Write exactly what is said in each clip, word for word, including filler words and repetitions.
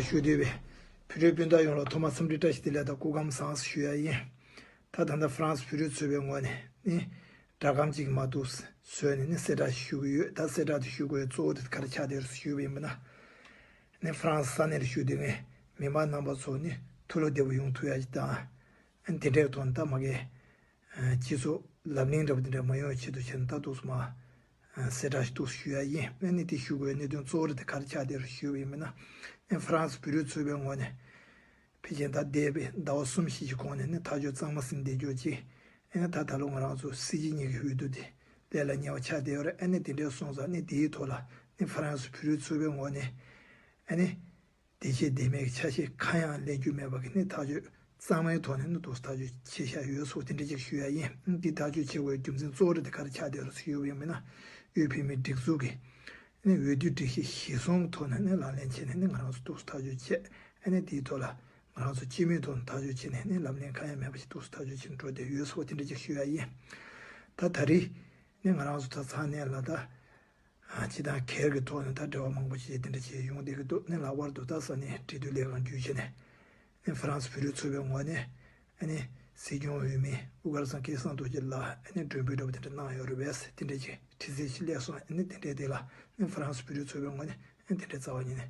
ཞུ་འདོད་པའི་བོད་རིགས་སྤུན་ཟླ་ཡོངས་ལ་ཐོག་མར་འཚམས་འདྲི་བཀྲ་ཤིས་བདེ་ལེགས་དང་སྐུ་ཁམས་བཟང་ཞུ་ཡ་ཡིན། ད་ད་ལྟ་ཧྥ་རན་སི་བོད་རིགས་ཚོགས་པའི་ངོས་ནས་ནི་སྒྲ་སྒམ་གཅིག་མ་གཏོགས་བཟོས་ནས་ནི་གསལ་བསྒྲགས་ཞུ་གི་ཡོད། ད་གསལ་བསྒྲགས་དེ་ཞུ་དགོས་གཙོ་བོ་དེ་ག་རེ་ཆགས་བསྡད་ཡོད་ཞུས་པ་ཡིན་པ་ན། ནི་ཧྥ་རན་སི་ས་གནས་ལ་བཞུགས་བསྡད་མཁན་མི་མང་རྣམ་པ་ཚོ་ནི་ཐུགས་བློ་བདེ་པོ་ཡོང་ཐུབ་ཡ་ཞིག་དང་། དེ་འདྲའི་ཐོག་ནས་ད་མ་གི་སྤྱི་ཚོགས་ལབ་གླེང་འདྲ་པོ་དེ་འདྲ་མ་ཡོང་བའི་ཆེད་དུ་བྱས་ནས་ད་འདུག་སེ་མ་གསལ་བསྒྲགས་ཤིག་འདུག་སེ་ཞུ་ཡ་ཡིན། ཨ་ནི་དེ་ཞུ་དགོས་གནད་དོན་གཙོ་བོ་རེད་དེ་ག་རེ་ཆགས་བསྡད་རེད་ཞུས་པ་ཡིན་ན། ཨ་ཧྥ་རན་སི་བོད་རིགས་ཚོགས་པའི་ངོས་ནས་ཕལ་ཆེར་ད་འདས་པའི་ཟླ་བ་གསུམ་བཞི་ཞིག་གོང་ནས་ནི་ཐག་གཅོད་གཙང་མ་ཟིན་བསྡད་རྒྱུ་ཅིག་ཨ་ནི་ད་ད་ལོ་ང་རང་ཚོ་སྲིད་སྤྱི་གཉིས་ཀྱི་འོས་བསྡུ་དེ་སླེབས་ལ་ཉེ་བ་ཆགས་བསྡད་ཡོད་རེད། ཨ་ནི་དེ་འདྲའི་སོང་ཙང་ནི་དེའི་ཐོག་ལ་ནི་ཧྥ་རན་སི་བོད་རིགས་ཚོགས་པའི་ངོས་ནས་ཨ་ནི། བདེ་སྐྱིད་ལྡན་མིན་གྱི་ཆ་ཤས་གང་ཡང་ལེན་རྒྱུ་མེད་པ་གི་ནི་ཐག་གཅོད་གཙང་མའི་ཐོག་ནས་ནི་འདུག་སེ་ཐག་གཅོད་བྱས་བཞག་ཡོད་སོགས་དེ་འདྲ་ཅིག་ཞུ་ཡ་ཡིན། འདི་ཐག་གཅོད་བྱེད་དགོས་རྒྱུ་མཚན་གཙོ་བོ་རེད་དེ་ག་རེ་ཆགས་བསྡད་རེད་ཞུས་པ་ཡིན་ན། དབུས་བོད་མིའི་སྒྲིག་འཛུགས་ཀྱི་ནི་འོས་བསྡུའི་སྒྲིག་གཞི་གཞིར་བཟུང་གི་ཐོག་ནས་ནི་ལག་ལེན་བྱས་ནས་ནི་ང་རང་ཚོ་འདུག་སེ་ཐག་གཅོད་བྱས། ཨ་ནི་དེའི་ཐོག་ལ་ང་རང་ཚོ་སྤྱི་མོས་ཐོག་ནས་ཐག་གཅོད་བྱས་ནས་ནི་ལམ་ལྷོང་གང་ཡང་མེད་པ་ཞིག་འདུག་སེ་ཐག་གཅོད་བྱས་ནས་འགྲོ་བསྡད་ཡོད་སོགས་དེ་འདྲ་ཅིག་ཞུ་ཡ་ཡིན། ད་ད་རེས་ནི་ང་རང་ཚོ་ད་ཚང་ནས་ལ་ད། སྤྱི་དང་སྒེར་གྱི་ཐོག་ནས་ད་འབྲེལ་བ་མང་པོ་ཞིག་དེ་འདྲ་བྱས་ཡོང་བསྡད་ཀྱི་འདུག་ནི་ལྷག་པར་དུ་ད་ས་གནས་འབྲེལ་མཐུད་ལས་ཁང་བརྒྱུད་བྱས་ནས་ནི་ཧྥ་རན་སི་བོད་རིགས་ཚོགས་པའི་ངོས་ནས་ཨ་ནི་སྲིད་སྐྱོང་འོས་མི་དབུ་དཀར་ཚང་སྐལ་བཟང་རྡོ་རྗེ་ལགས་ཨ་ནི་མགྲོན་འབོད་འདྲ་པོ་དེ་འདྲ་གནང་ཡོད་རེད་པས། དེ་འདྲ་ཅིག་དྲི་རྩད་ཅིག་སླེབས་སོང་། ཨ་ནི་དེ་འདྲའི་དེ་ལ་ནི་ཧྥ་རན་སི་བོད་རིགས་ཚོགས་པའི་ངོས་ནས་ཨ་ནི་དེ་འདྲའི་རྩ་བ་ཉིད་ནས་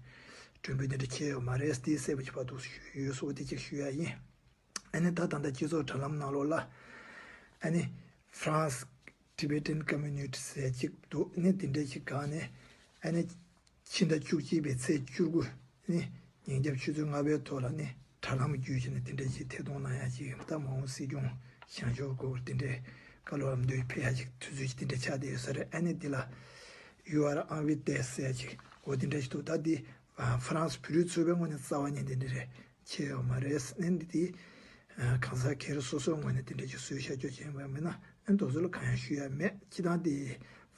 མགྲོན་འབོད་དེ་འདྲ་བྱས་ཡོད་མ་རེད། དེ་གསལ་པོ་ཞིག་ཕར་འདུག་ཞུ་ཡོད་སོགས་དེ་ཅིག་ཞུ་ཡ་ཡིན། ཨ་ནི་ད་ད་ལྟ་སྤྱི་ཚོགས་དྲ་ལམ་ནང་ལོགས་ལ་ཨ་ནི་France Tibetan Community ཟེར་གཅིག་འདུག་ནི་དེ་འདྲ་ཞིག་སྒང་ནས་ཨ་ནི་ཕྱི་ཟླ་བཅུ་གཅིག་པའི་ཚེས་བཅུ་དགུ་ནི་ཉིན་རྒྱབ་ཆུ་ཚོད་ལྔ་པའི་ཐོག་ལ་ནི་དྲ་ལམ་བརྒྱུད་བྱས་ནས་དེ་འདྲ་ཞིག་ཐད་གཏོང་གནང་ཡ་ཅིག་ད་མ་འོངས་སྲིད་སྐྱོང་བཞེངས་ཕྱོགས་སྐོར་དེ་འདྲའི་བཀའ་སློབ་ལམ་སྟོན་ཕེབས་ཡ་ཅིག་དུས་ཚོད་ཅིག་དེ་འདྲ་ཆགས་བསྡད་ཡོད་ས་རེད། ཨ་ནི་འདི་ལ་You are invited ཟེར་ཡ་ཅིག་འོ་དེ་འདྲ་ཞིག་འདུག་ད་འདི་ཧྥ་རན་སི་བོད་རིགས་ཚོགས་པའི་ངོས་ནས་རྩ་བ་ཉིད་ནས་འདི་འདྲ་རེད། ཆེ་ཡོད་མ་རེད། ཨ་ནི་འདི་གང་ཟག་སྒེར་སོ་སོའི་ངོས་ནས་དེ་འདྲ་ཅིག་བཟོས་བཞག་རྒྱུ་ཅིག་ཡིན་པ་མིན་ན་ཨ་ནི་དེ་ཚོ་ལ་གང་ཡང་ཞུ་ཡ་མེད། སྤྱིར་བཏང་དེ་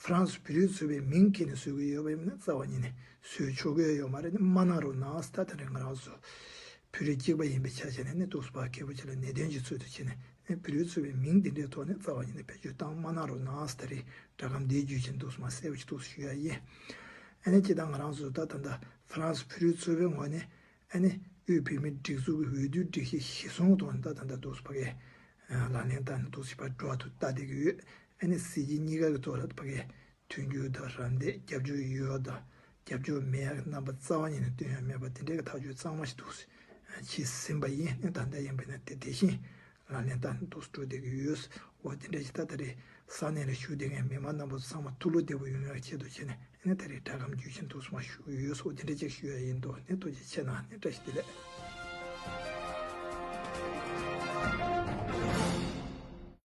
ཧྥ་རན་སི་བོད་རིགས་ཚོགས་པའི་མིང་འཁྱེར་ནས་བཟོ་གི་ཡོད་པ་ཡིན་ན་རྩ་བ་ཉིད་ནས་བཟོས་ཆོག་གི་ཡོད་མ་རེད། ཨ་ནི་མ་གནང་རོགས་གནང་ཟེར། ད་དེ་འདྲ་ང་རང་ཚོ་བོད་རིགས་གཅིག་པ་ཡིན་པའི་ཆ་བཞག་ནས་ཨ་ནི་འདུག་སེ་ཕར་སྐད་པོ་ཆེ་ལ་ནན་ཏན་གྱིས་ཚུལ་དུ་བྱས་ནས་ཨ་ནི་བོད་རིགས་ཚོགས་པའི་མིང་དེ་འདྲའི་ཐོག་ནས་རྩ་བ་ཉིད་ནས་བེད་སྤྱོད་བཏང་མ་གནང་རོགས་གནང་ཟེར། ད་རེས་སྒྲ་སྒམ་འདི་བརྒྱུད་བྱས་འདུག་སེ་མ་གསལ་པོ་ཞིག་འདུག་སེ་ཞུ་ཡ་ཡིན། ཨ་ནི་སྤྱིར་བཏང་ང་རང་ཚོ་ད་ད་ལྟ་ཧྥ་རན་སི་བོད་རིགས་ཚོགས་པའི་ངོས་ནས་ཨ་ནི་དབུས་བོད་མིའི་སྒྲིག་འཛུགས་ཀྱི་འོས་བསྡུའི་སྒྲིག་གཞི་གཞིར་བཟུང་ཐོག་ནས་ད་ད་ལྟ་འདུག་སེ་ཕ་གིའི་ལག་ལེན་བསྟར་ནས་འདུག་སེ་ཕར་འགྲོ་བ་འདུག་ལྟ་བསྡད་ཀྱི་ཡོད། ཨ་ནི་སྲིད་སྤྱི་གཉིས་ཀ་གི་ཐོག་ལ་ཕ་གིའི་མཐུན་འགྱུར་དང་རམ་འདེགས་རྒྱབ་སྐྱོར་ཡོད་དང་རྒྱབ་སྐྱོར་མེད་ཡག་གི་རྣམ་པ་རྩ་བ་ཉིད་ནས་སྟོན་ཡག་མེད་པ་དེ་འདྲའི་གི་ཐག་གཅོད་གཙང་མ་ཞིག་འདུག་སེ་བྱས་ཟིན་པ་ཡིན། ཨ་ནི་ད་ལྟ་ཡིན་པ་ན་དེ་དེ་བཞིན་ལག་ལེན་བསྟར་ནས་འདུག་སེ་འགྲོ་བསྡད་ཀྱི་ཡོད། འོ་དེ་འདྲ་ཞིག་ད་ད་རེས་ས་གནས་ལ་བཞུགས་བསྡད་མཁན་མི་མང་རྣམ་པ་ཚོ་ཚང་མ་ཐུགས་བློ་བདེ་པོ་ཡོང་ཡག་ཆེད་དུ་བྱས་ནས་ཨ་ནི་ད་རེས་སྒྲ་སྒམ་བརྒྱུད་བྱས་འདུག་སེ་མ་ཞུ་གི་ཡོད་སོགས་དེ་འདྲ་ཅིག་ཞུ་ཡ་ཡིན། འདུག་ནས་ཐུགས་རྗེ་ཆེ་གནང་། ནས་བཀྲ་ཤིས་བདེ་ལེགས།